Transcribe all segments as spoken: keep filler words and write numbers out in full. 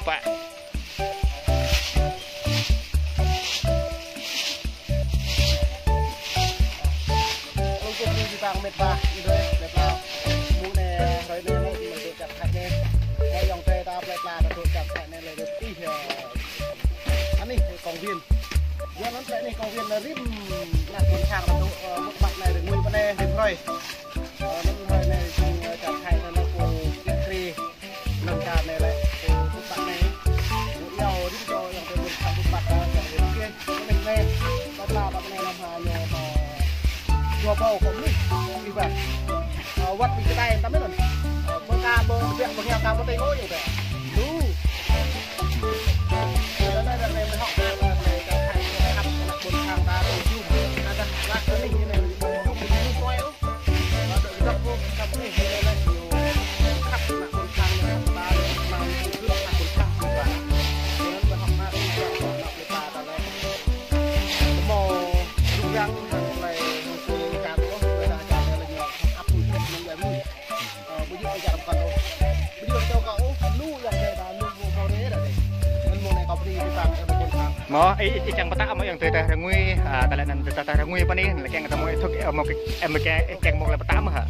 Pă. Ơ, kơ ƀing ƀing mĕt wa, ih dơi, plơi pla. Mơ̆ng anai, hrơi anai, mơ̆ng anai, čar Thái anai. Mơ̆ng ayŏng adơi ta plơi pla, ta dŏ čar Thái anai, lĕ dŏ tih, ơ, anih, công viên. Yua anŭn plơi anai công viên anŭn rĭm, ană ƀôn sang ta dŏ, ơ, mŭt ƀă anai, rơngui ƀă anai, rĭm hrơi. Ơ, anŭn hrơi anai, ơ, čar Thái anai, anŭn kơ Việt Nam. Lăm čar anai lĕ, kơ pơpă anai. Ñu iâu rĭm čô ayŏng adơi ƀôn sang pơpă, ơ, kơ Việt Nam. Anai anai, pơpă pơpă anai lăm ha ñu, ơ, dua ƀâo kơ mơnuih, ih ƀă. Ơ, wơ̆t ƀing kơtai tăm mơ̆n. Ơ, ƀơ̆ng ka, ƀơ̆ng ƀiă, ƀơ̆ng hiam ka, ƀơ̆ng tơlơi ôh, yơh ƀă. Lu. Anai anai anai mơ̆ hŏk, anai anai čar Thái, khăp ană ƀôn sang ta, tơlơi jum. Anai dah, lăk anai, anai, jum, jum, jum, jum, jum, jum. Mơ̆, ih, ih, ih čang pơtă mơ̆ ayŏng adơi ta rơngui, a, tơlơi anŭn ta, ta rơngui pơ anai, lĕ kiăng ta mơ̆ ih thŭk, ơ, mơ̆ kơ, ơ, mơ̆ kơ, ih kiăng mơ̆ lĕ pơtă mơ̆ hă?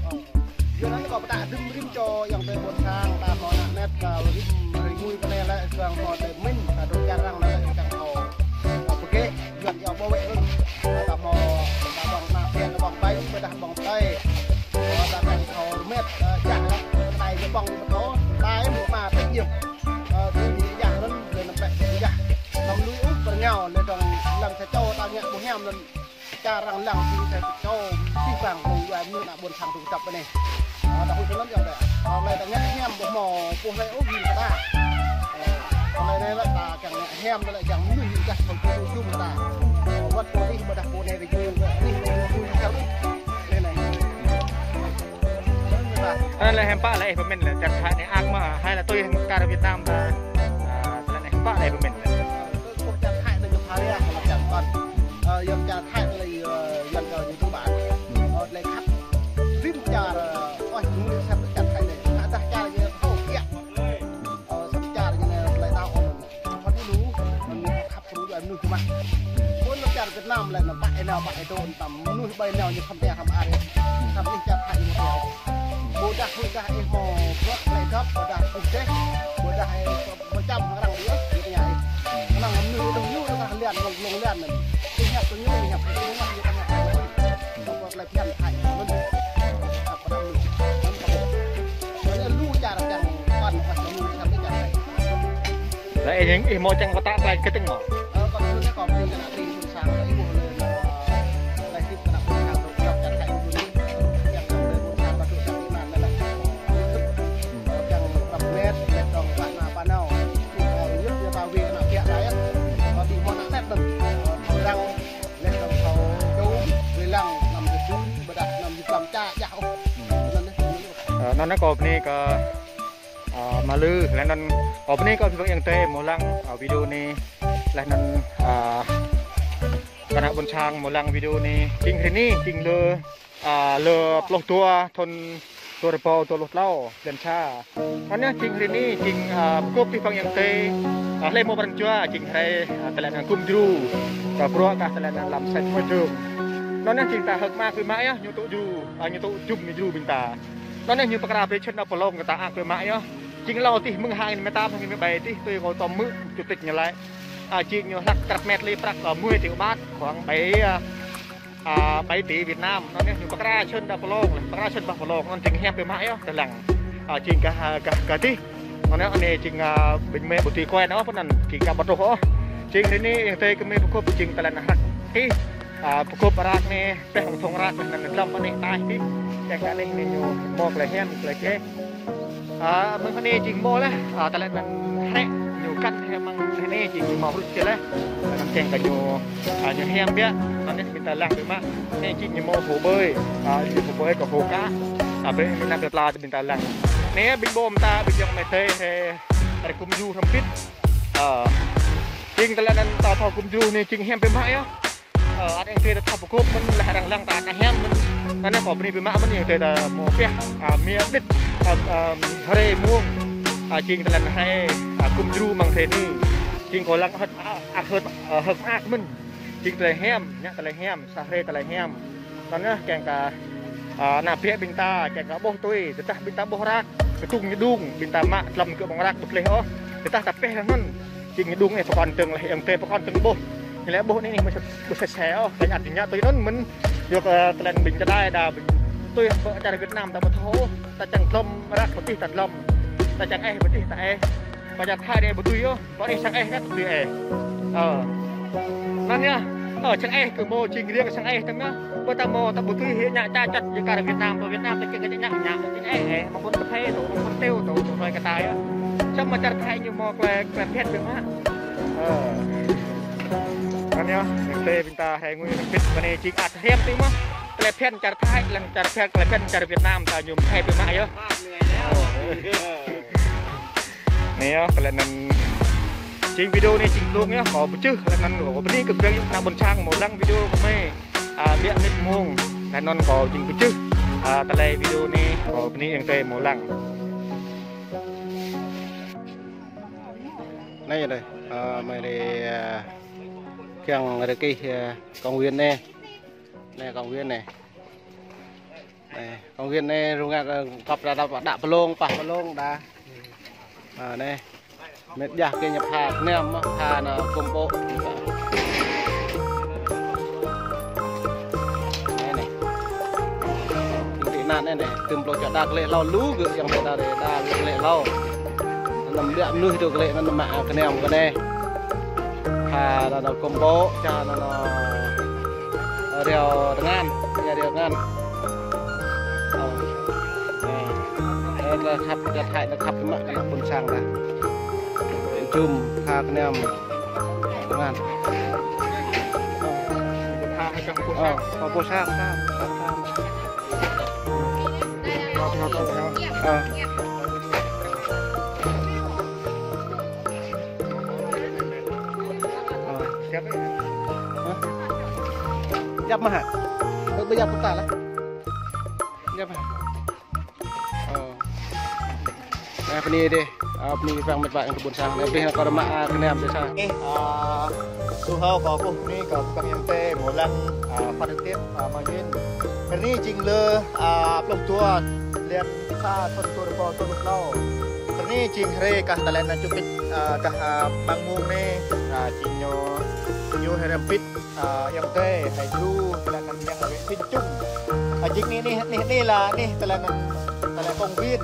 Yua anŭn kâo pơtă rĭm rĭm čô ayŏng adơi ƀôn sang, ta hmâo ană net, ta rĭm rơngui pơ anai lĕ, kiăng hmâo tơlơi pơmĭn, ta dŏ čar arăng lĕ kiăng hmâo, ơ, pơkĕ, Yuan iâu ƀô̆ wĕ anŭn. Ta hmâo, ta ƀơ̆ng ană phiăn, ta ƀơ̆ng ƀai, ƀôdah ƀơ̆ng tơlơi. Ơ, ta kiăng hmâo rơmet, ơ, jah lĕ, ta yơh ƀơ̆ng pơtô, ta yơh mơ̆ mă trách nhiệm. Ơ, tui anŭn yơh anŭn, lĕ anăm pĕ yơh. Anăm lui ôh, pơrơngao, lĕ dong lăm sa čô ta ngă ƀu hiam anŭn. Čar arăng lăng ƀing ta čô, čih bang ƀơ̆ng dua mơnuih ană ƀôn sang tŭ kơtăp anai. Ơ, ta huĭ tơlơi yơh ƀă. Ơ, lĕ ta ngă hiam ƀu hmâo pô hlơi ôh ƀing ta. Ơ, lĕ anai lĕ ta kiăng ngă hiam lĕ kiăng mơnuih ƀing ta thâo tŭ jum ta. Ơ, wơ̆t pô anai ƀôdah pô anai rơjung, pô anai rơjung, rơjung, rơjung. Anai anai. Anai lĕ hiư̆m pă lĕ ih pơmĭn lĕ čar Thái anai ak mơ̆, hai lĕ tui hăng kar Việt Nam ta. Ơ, lĕ anai hiư̆m pă lĕ ih pơmĭn lĕ. Ơ, kơ čar Thái anai ñu phara, čar Yuan. Ơ, yua čar Thái anai, ơ, Yuan kơ ñu tŭ ƀă. Ơ, lĕ khăp. Rĭm čar, ơ, ôh, ñu lĕ sat čar Thái anai. Khăp dah čar ñu thâo kiăng. Ơ, sat čar ñu anai lĕ tao ôh. Hơt lu, anŭn khăp kơ rơngiao mơnuih kơ mă. Ƀôn lăm čar Việt Nam lĕ anŭn pă ih nao pă ih dŏ, tăm mơnuih ƀai nao ñu khŏm tĕ hăm ar. Tăm ih čar Thái ñu tĕ. Ƀôdah huĭ dah ih hmâo bruă lĕ dŏp, ƀôdah ih dêh, ƀôdah ih pơčăm hăng arăng yơh, ñu tơña ih. Anŭn mơnuih dŏ ñu, dŏ lian, lông lông lian anŭn. Ih hiăp kơ ñu, ih hiăp kơ ñu, ñu tơña ih. Ƀôdah lĕ phiăn Thái anŭn. Khăp kơ anŭn. Anŭn khăp. Anŭn lu čar kiăng păn, khăp kơ ñu, khăp kơ čar Thái. Lĕ ih, ih hmâo čang pơtă tơlơi kơtĭng mơ̆? Ơ, kâo tui anai kâo pơtĭng kơ ană tring ƀôn sang, kâo ih ƀuh lĕ, ơ, tơlơi hơdip kơ ană ƀôn sang, kâo dŏ čar Thái ƀun anai. Yang kâo lĕ ƀôn sang, kâo dŏ čar Thái anai lĕ. Ơ, yang prăp met, lĕ dong pă ană pă nao. Ơ, yua kơ ta wĭ ană piă laĭ, ơ, ƀing hmâo ană net anŭn. Ơ, thâo răng, lĕ dong thâo čum, wĭ lăng, năm jơdun, ƀôdah năm jơdun ča, yah ôh. Anŭn anai. Ơ, anŭn anai kâo bơni kơ Ơ, mă lư, laih anŭn kâo bơni kơ abih bang ayŏng adơi hmâo lăng, ơ, video anai, laih anŭn, ơ, kơ ană ƀôn sang hmâo lăng video anai, jing hrơi anai, jing lơ, ơ, lơ pluh dua thun dua rơbâo dua pluh klâo, blan sa. Anŭn yơh jing hrơi anai, jing, ơ, pơgop abih bang ayŏng adơi, ơ, hlơi hmâo pran jua, jing hrơi, ơ, tơlơi anŭn gum djru, kơ bruă kah tơlơi anŭn lăm sĕt mơdrơ̆ng. Anŭn yơh jing ta hơ̆k mơak biă mă yơh, ñu tŭ djru, ơ, ñu tŭ jum ñu djru ƀing ta. Anŭn yơh ñu pơkra brơi čơ̆t nao pơlông kơ ta ak biă mă yơh. Jing hlâo adih mơ̆ng hăng mơtam hăng mơbai adih tui kâo tơm mơ̆ chủ tịch ñu laĭ. Ơ, jing ñu hlăk krăp met lĕ prăk, ơ, mười triệu baht, khoảng bảy, ơ, ơ, bảy tỷ Việt Nam. Anŭn yơh ñu pơkra čơ̆t nao pơlông, pơkra čơ̆t bah pơlông. Anŭn jing hiam biă mă yơh, tơlơi lăng. Ơ, jing gah, gah, gah adih. Anŭn yơh anai jing, ơ, ƀing mĕ ƀu tui kuai ôh, pơnăn jing gah ƀu truh ôh. Jing hrơi anai ayŏng adơi kơ mơi pơgop jing tơlơi anŭn hrăk. Ih, ơ, pơgop hrăk anai, pĕh ƀơ̆ng thŏng hrăk anai, anŭn lăm anai taih adih. Yang kơ anai anai ñu hmâo tơlơi hiam, tơlơi čeh. Ơ, mơ̆ng anai jing hmâo laih, ơ, tơlơi anŭn hrĕ, ñu kăn hrĕ mơ̆ng anai jing hmâo hrŭt čeh laih. Anŭn kiăng kơ ñu, ơ, ñu hiam biă, anŭn anai ƀing ta lăng biă mă. Anai jing ñu hmâo hồ bơi, ơ, ñu hồ bơi kơ hồ cá. Ơ, ƀing anŭn plơi pla ƀing ta lăng. Anai ƀing ƀôn ta, ƀing ayŏng amai adơi, hrĕ, hrĕ gum djru hrŏm hơbĭt. Ơ, jing tơlơi anŭn ta thâo gum djru anai jing hiam biă mă yơh. Ơ, ăt ayŏng adơi ta thâo pơgop mơ̆n, laih arăng lăng ta aka hiam mơ̆n. Anŭn anai kâo bơni biă mă mơ̆n ayŏng adơi ta hmâo pĕh, ơ, mia đĭt, ơ, ơ, hrơi mông, ơ, jing tơlơi anŭn hrĕ, a, gum djru mơ̆ng tơlơi anai. Jing kâo lăng hơ̆t, a, hơ̆t, a, hơ̆k mơak mơ̆n. Jing tơlơi hiam, ngă tơlơi hiam, sa hrơi tơlơi hiam. Anŭn yơh, kiăng kơ, a, ană bă ƀing ta, kiăng kơ ƀuh tui, tơdah ƀing ta ƀuh răk, kơdung ñu đung, ƀing ta mă, tlăm kơ ƀơ̆ng răk, ƀu gleh ôh. Tơdah ta pĕh hăng anŭn, jing ñu đung, ơ, pơkŏn tơ̆ng leh, ayŏng adơi pơkŏn tơ̆ng ƀuh. Ñu lĕ ƀuh anai, anai, mơ̆ sĕ, ƀu sĕ sĕ ôh, tơlơi ăt ñu tui anŭn mơ̆n. Yua kơ, a, tơlơi ƀing čơđai đa, ƀing tui, ƀơi čar Việt Nam ta ƀu thâo ôh, ta čang tlŏm răk, ƀu tih ta tlŏm. Ta čang eh, ƀu tih ta eh. Ƀơi čar Thái đe ƀu tui ôh. Kâo anai sang eh kơ tui eh. Ơ. Anŭn yơh. Ơ, sang eh kơ mơ̆ jing riêng sang eh tơm yơh. Ƀơi ta mơ̆ ta ƀu tui hĭ ngă ča čăt yua kơ Việt Nam, ƀơi Việt Nam ta kiăng kơ ngă ngă, kiăng eh eh. Mơ̆ng ƀôn Thái tơ, mơ̆ng ƀôn Teo tơ, tơ hrơi kơ ta yơh. Samơ̆ čar Thái ñu mơ̆ klĕ, klĕ phiăn ƀing mă. Ơ. Anŭn yơh, tơlơi ƀing ta hrơi ngui hrơi pĭt, mơ̆ng anai jing ăt hiam tui mơ̆. Klĕ phiăn čar Thái, lăng čar phiăn, klĕ phiăn čar Việt Nam ta ñu mơ̆ klĕ ƀing mă yơh. Anai yơh, tơlơi anŭn jing video anai jing blung yơh, kâo pơčeh, tơlơi anŭn kâo bơni kơ ƀing ană ƀôn sang mơ̆ lăng video kơ mơi, a, biă mĭt mông, tơlơi anŭn kâo jing pơčeh, a, tơlơi video anai kâo bơni ayŏng adơi mơ̆ lăng. Anai yơh, a, mơi đe, a, kiăng rơkâo kơ, a, công viên anai. Anai công viên anai. Anai, công viên anai rơngiă, ơ, kăp đa, đa, đa pơlông, pah pơlông đa. A, anai. Mĕt jah kơ ñu pha kơnăm, pha anŭn kơmpŏk. Anai, anai. Tơlơi anŭn anai, anai. Tơm plơi čar đa gleh hlâo lu gơ̆, ayŏng adơi đa, đa gleh hlâo. Anăm biă mơnuih tơ gleh anŭn mă kơnăm kơ anai. Pha anŭn kơmpŏk, čang anŭn, ơ, rơyâo tơngan, rơyâo tơngan. Ơ. Ơ, anŭn khăp, čar Thái anŭn khăp mă kơ ană ƀôn sang đa. Jum, pha kơnăm, tơngan. Ơ, pha pô sang, sang, sang. Ơ. Ơ. Hă? Djăp mơ̆ hă? Ơ, ƀu djăp pơtă lah. Djăp hă? Ơ. Ơ, bơni dih. Ơ, bơni ƀing mĕt wa ayŏng adơi ƀôn sang. Ơ, bơni kơ rơmă, ơ, kơnăm dih sang. Ơ, su hơ̆ kâo kơkuh bơni kơ ƀing ayŏng adơi mơ̆ lăng, ơ, phat tơlơi, ơ, mơ̆ng anŭn. Hrơi anai jing lơ, ơ, pluh dua, blan sa, thun dua rơbâo dua pluh klâo. Hrơi anai jing hrơi kah tơlơi anŭn čutit, ơ, kah, ơ, ƀăng mông anai, ơ, jing ñu, ñu hrơi pĭt, ơ, ayŏng adơi, hrơi djru, tơlơi anŭn ñu hrơi pĭt čung. Ơ, jing anai, anai, anai, anai lah, anai, tơlơi anŭn, tơlơi công viên.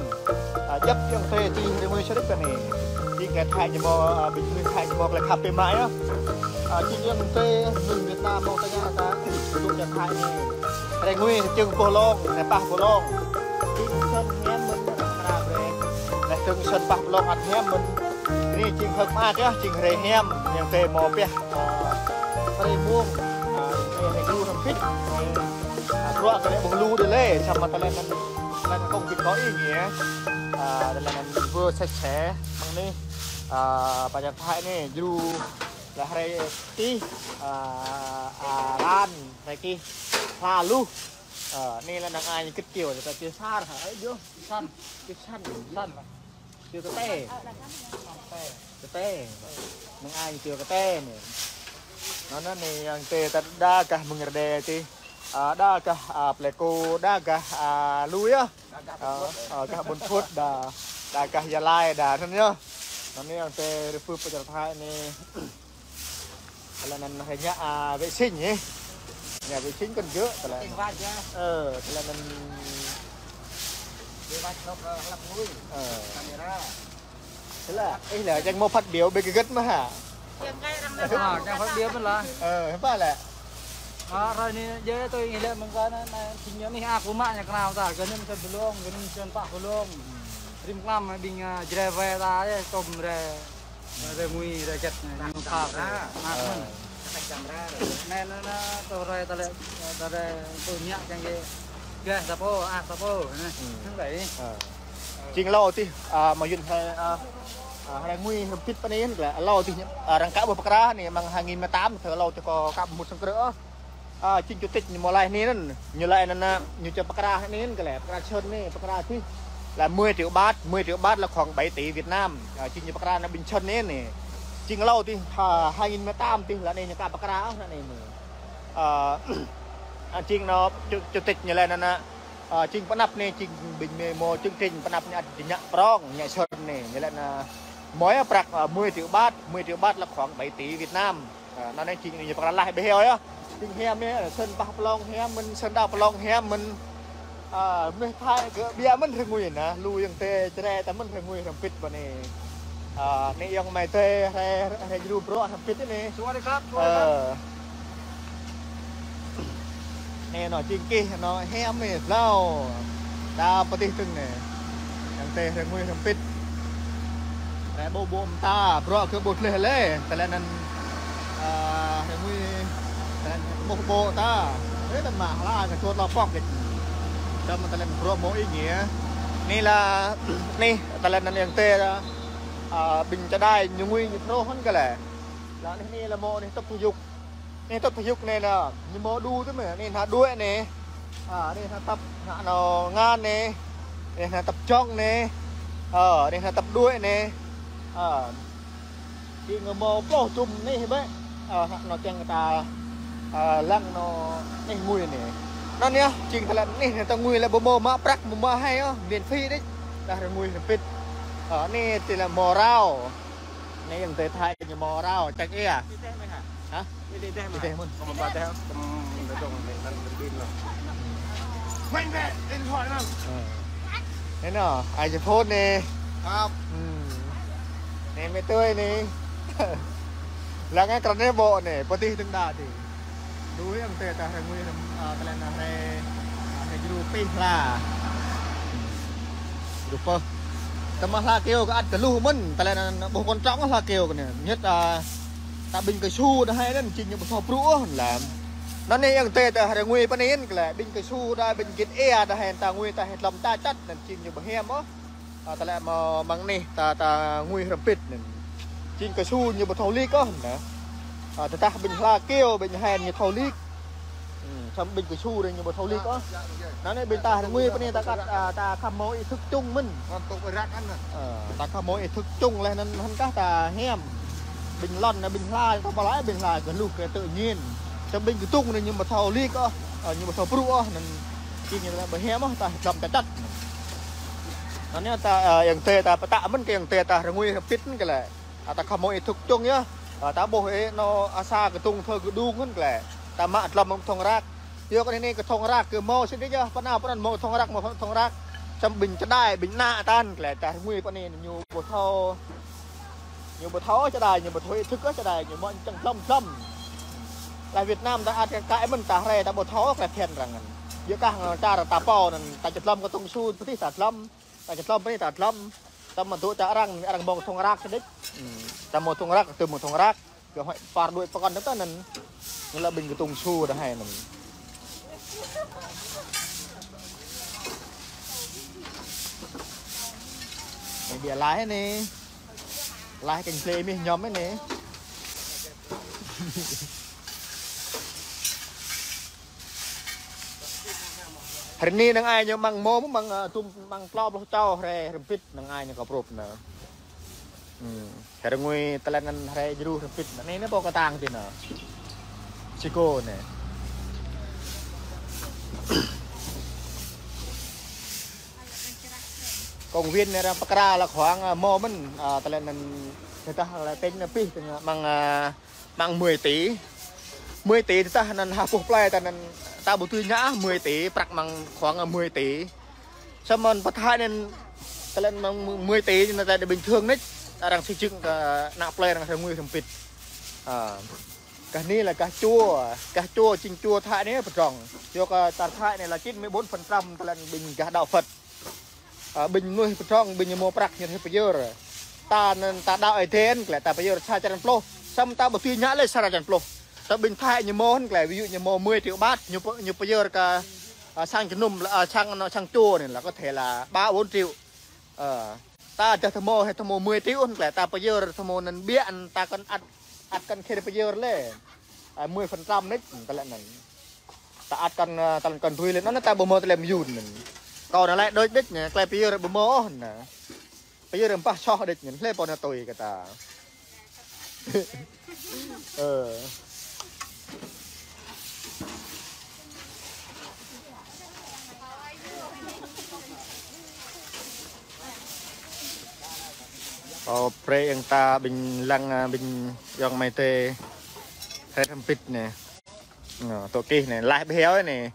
Ơ, djăp ayŏng adơi či hrơi mơi sơrơ̆k kơ anai. Jing tơlơi Thái ñu mơ̆, ơ, ƀing mơnuih Thái ñu mơ̆ tơlơi khăp biă mă yơh. Ơ, jing ayŏng adơi, mơnuih Việt Nam mơ̆ tơña ta, tŭ čar Thái anai. Hrơi ngui, hrơi čung pô lông, hrơi pah pô lông. Jing sơ̆n hiam mơ̆n, hră brơi. Hrơi čung sơ̆n pah pô lông ăt hiam mơ̆n. Anai jing hơ̆k mơak yơh, jing hrơi hiam, ayŏng adơi mơ̆ pĕh, ơ, hrơi mông, ơ, hrơi djru hrơi pĭt, hrơi, ơ, bruă kơ lĕ ƀu lu đơi lĕ, samơ̆ tơlơi anŭn, tơlơi anŭn công việc có ý nghĩa, ơ, tơlơi anŭn vừa sạch sẽ, mơ̆ng anai, ơ, pơ čar Thái anai, djru, lĕ hrơi kih, ơ, ơ, lan, hrơi kih, hla luh, ơ, anai lĕ năng ai kĭt kiêu, tơlơi kih sar, hă, ai djơ̆, săn, kih săn, săn. Tui kơtê. Kơtê. Năng ai tui kơtê anai. Anŭn anai ayŏng adơi ta đa gah mơ̆ng rơdêh tih. Ơ, đa gah, ơ, Plei Ku, đa gah, ơ, lui yơh. Ơ, ơ, gah Ƀuôn Phut đa, đa gah Gia Lai đa anŭn yơh. Anŭn anai ayŏng adơi rơpưp pơ čar Thái anai. Tơlơi anŭn hrơi ngă, ơ, vệ sinh ih. Ngă vệ sinh kơn gơ̆, tơlơi anŭn. Ơ, tơlơi anŭn. Ơ. Tơlơi, ih lĕ, čang mơ̆ phát biểu ƀơi kơgĕt mơ̆ hă? Ơ, čang phát biểu mơ̆n lah. Ơ, hiư̆m pă lĕ? Ơ, hrơi anai, djai tui ih lĕ mơ̆ng kơ anai, anai, jing ñu anai, ơ, kơ mă ñu kơnam ta, kơ anai mơ̆n sơ̆n pô lông, kơ anai mơ̆n sơ̆n pah pô lông. Rĭm mlam ƀing, ơ, Jrai wai ta, ơ, tôm rai. Rai ngui, rai čăt, anai, ñu pha, ơ, mă mơ̆n. Anai, anai, anai, tơ rai ta lĕ, ta rai tơ ñu čang kơ. Gah ta pô, ă ta pô, anai. Hăng đơi. Ơ. Jing hlâo tih, ơ, mơ̆ yun hrơi, ơ, ơ, hrơi ngui hrơi pĭt pơ anai, hlâo tih, ơ, arăng kơ ƀuh pơkra anai, mơ̆ng hai nghìn mười tám, thơ hlâo tih kâo kơ ƀuh mŭt sang krư̆, ơ. Ơ, jing chủ tịch ñu mơ̆ laih anai anŭn, ñu laĭ anŭn, ơ, ñu čang pơkra anai anŭn, kơ lĕ, pơkra sơ̆n anai, pơkra tih. là mười triệu baht, mười triệu baht là khoảng bảy tỷ Việt Nam. Ơ, jing ñu pơkra ană ƀing Sơn anai anai. Jing hlâo tih, ha, hai nghìn mười tám tih, lŏn anai ñu aka pơkra ôh ană anai anai. Ơ, ơ, jing anŏ chủ, chủ tịch ñu lĕ anŭn, ơ, jing pơanăp anai, jing ƀing mơ̆ mơ̆ chương trình pơanăp anai ăt ñu ngă prong, ngă Sơn anai, ñu lĕ anŭn, mơ̆ prăk, ơ, mười triệu baht, mười triệu baht là khoảng bảy tỷ Việt Nam. Ơ, anŭn anai jing ñu pơkra laih ƀu heo yơh. Jing hiam anai, Sơn pah pơlong hiam mơ̆n, Sơn đa pơlong hiam mơ̆n. Ơ, mơ̆ Thái kơ ƀiă mơ̆n rơngui anai, lu ayŏng adơi Jrai ta mơ̆n rơngui hrŏm pit ƀơi anai. Ơ, anai ayŏng amai adơi, hrơi, hrơi djru bruă hrŏm pit anai. Sawasdee krăp, sawasdee krăp. Ơ. Anai anŏ jing kih anŏ hiam anai hlâo. Đa pơtih tưng anai. Ayŏng adơi rơngui hrŏm pit. Rai ƀu ƀu mơta, bruă kơ ƀu tleh lĕ. Tơlơi anŭn, ơ, rơngui, tơlơi anŭn ƀu ƀu ta. Ơ, tơma hla kơ čut lŏ pŏk gĕt. Tơma tơlơi anŭn bruă mơ̆ ih ngă. Anai lah, anai, tơlơi anŭn ayŏng adơi, ơ, ƀing čơđai ñu ngui ñu phrâo hŏn kơ lĕ. Lah anai, anai lah mơ̆ anai tŏp pơyŭk. Anai tŏp pơyŭk anai anŭn, ñu mơ̆ đu tơ mơ̆, anai hna đuaĭ anai. Ơ, anai hna tŏp, hna anŏ ngan anai. Anai hna tŏp jŏng anai. Ơ, anai hna tŏp đuaĭ anai. Ơ. Jing mơ̆ pluh jum anai hĭ bĕ. Ơ, hna anŏ kiăng ta, ơ, lăng anŏ anai ngui anai. Anŭn yơh, jing tơlơi anai ta ngui lĕ ƀu mơ̆ mă prăk mơ̆ mă hai ôh, miễn phí đĕč. Đa rơngui hrŏm pit. Ơ, anai tơlơi mơ̆ rao. Anai ayŏng adơi Thái ñu mơ̆ rao, čang ia. Hă? Ih deh mơ̆n. Ih deh mơ̆n. Kơm ba deh, kơm deh dong, anai anŭn kơm bin lŏ. Mơ̆ng deh, điện thoại anŭn. Ơ. Anai anŏ, iPhone anai. Krăp. Hmm. Anai mơ̆ tui anai. Lăng anai krăn anai ƀô̆ anai, pơtih tưng đa tih. Đuaĭ ayŏng adơi ta rơngui hrŏm, ơ, tơlơi anŭn hrơi, ơ, hrơi djru pih hla. Djru pơh. Tơma hla kơyâo kơ ăt kơ luh mơ̆n, tơlơi anŭn ƀu quan trọng hla kơyâo kơ anai. Ñĕt, ơ, ta ƀing kơsu đa hai anŭn, jing ñu ƀu thâo brŭ ôh lăm. Anŭn anai ayŏng adơi ta rơngui pơ anai kơ lĕ, ƀing kơsu đa ƀing git ia đa hai ta ngui ta hĭ lăm ta čăt anŭn jing ñu ƀu hiam ôh. Ơ, tơlơi mơ̆ mơ̆ng anai ta, ta ngui hrŏm pit anŭn. Jing kơsu ñu ƀu thâo lik ôh anŭn. Ơ, tơdah ƀing hla kơyâo ƀing hai ñu thâo lik. Hmm, samơ̆ ƀing kơsu anai ñu ƀu thâo lik ôh. Anŭn anai ƀing ta rơngui pơ anai ta kăt, ơ, ta khăm mơ̆ ý thức chung mơ̆n. Ơ, ta khăm mơ̆ ý thức chung lĕ anŭn hăn kah ta hiam. Ƀing lŏn anai ƀing hla, ta pơlai ƀing hla kơ luh kơ tự nhiên. Samơ̆ ƀing kơdung anai ñu ƀu thâo lik ôh. Ơ, ñu ƀu thâo brŭ ôh anŭn. Jing ñu ta ƀu hiam ôh, ta hĭ lăm ta čăt. Anŭn anai ta, ơ, ayŏng adơi ta pơtă mơ̆n kơ ayŏng adơi ta rơngui hrŏm pit kơ lĕ. Ơ, ta khăm mơ̆ ý thức chung yơh. Ơ, ta ƀuh ih anŏ asa kơdung thơ kơdung kơ lĕ. Ta mă lăm mơ̆ng thong rác. Yua kơ anai anai kơ thong rác kơ mơ̆ sĭt đĕč yơh. Pơ anai pơ anŭn mơ̆ thong rác, mơ̆ thong rác. Samơ̆ ƀing čơđai, ƀing ană ta kơ lĕ. Ta rơngui pơ anai ñu ƀu thâo. Ñu ƀu thâo čơđai, ñu ƀu thâo ý thức čơđai, ñu mơ̆ čang lăm lăm. Lĕ Việt Nam ta ăt kơ kơ mơ̆n ta hrơi ta ƀu thâo kơ lĕ phiăn arăng anŭn. Yua kơ anŭn čar ta pô anŭn ta čơtlăm kơdung su pơtih ta tlăm. Ta čơtlăm pơtih ta tlăm. Ta mă dŏ ta arăng, arăng mơ̆ thong rác sĭt đĕč. Hmm. Ta mơ̆ thong rác, tơ mơ̆ thong rác. Kơ huăi păr đuaĭ pơkŏn ta anŭn. Ñu lĕ ƀing kơdung su đa hai anŭn. Anai ƀiă laih anai. Laih kơnh plei mih ñŏm anai. Hrơi anai năng ai ñu mơ̆ng mơ̆, mơ̆ng, ơ, tum mơ̆ng klâo pluh čô hrơi hrŏm pit năng ai ñu kơ prôp anŭn. Hmm. Hrơi rơngui tơlơi anŭn hrơi djru hrŏm pit anŭn. Anai anai pô kơtang tih anŭn. Siko anai. Công viên anai arăng pơkra lĕ khoảng, ơ, mơ̆ mơ̆n, ơ, tơlơi anŭn tơdah lĕ tính anŭn pih tơlơi mơ̆ng, ơ, mơ̆ng mười tỷ. Mười tỷ tơdah anŭn ha boh plơi ta anŭn ta ƀu tui ngă mười tỷ, prăk mơ̆ng khoảng, ơ, mười tỷ. Samơ̆ pơ Thái anŭn tơlơi mơ̆ng mười tỷ anŭn ta bình thường nĕč, arăng xây dựng kơ ană plơi arăng rơngui hrŏm pit. Ơ. Gah anai lĕ gah chùa, gah chùa jing chùa Thái anai pơdrŏng. Yua kơ čar Thái anai lĕ chín mươi bốn phần trăm tơlơi ƀing gah đạo Phật. Ơ, ƀing mơnuih pơdrŏng, ƀing ñu mơ̆ prăk ñu hrơi pơyơr. Ta anŭn ta đaŏ Ơi Adai kơ lĕ ta pơyơr sa črăn pluh. Samơ̆ ta ƀu tui ngă lĕ sa črăn pluh. Ta ƀing Thái ñu mơ̆ hŏn kơ lĕ, ví dụ ñu mơ̆ mười triệu baht, ñu pơ-, ñu pơyơr kơ, ơ, sang jơnum, ơ, sang, sang chùa anai lĕ có thể là ba bốn triệu. Ơ, ta dah tơmơ̆, hơi tơmơ̆ mười triệu hŏn kơ lĕ, ta pơyơr tơmơ̆ anŭn ƀiă anŭn ta kăn ăt, ăt kăn khĭn pơyơr lĕ. Ơ, mười phần trăm nĕč, tơlơi anŭn. Ta ăt kăn, ơ, tơlơi kăn tui lĕ, anŭn ta ƀu mơ̆ tơlơi mơyun anŭn. Kâo anai lĕ đôč đĕč anai, klei pơyơr ƀu mơ̆ ôh anai. Pơyơr ƀah soh đĕč anai, hlơi pô anai tui kơ ta. Ơ. Ơ, pre yang ta ƀing lăng, a, ƀing yŏng mai tê. Hrĕt hơmpit anai. Nô, tŏ kih anai, laih ƀiă anai.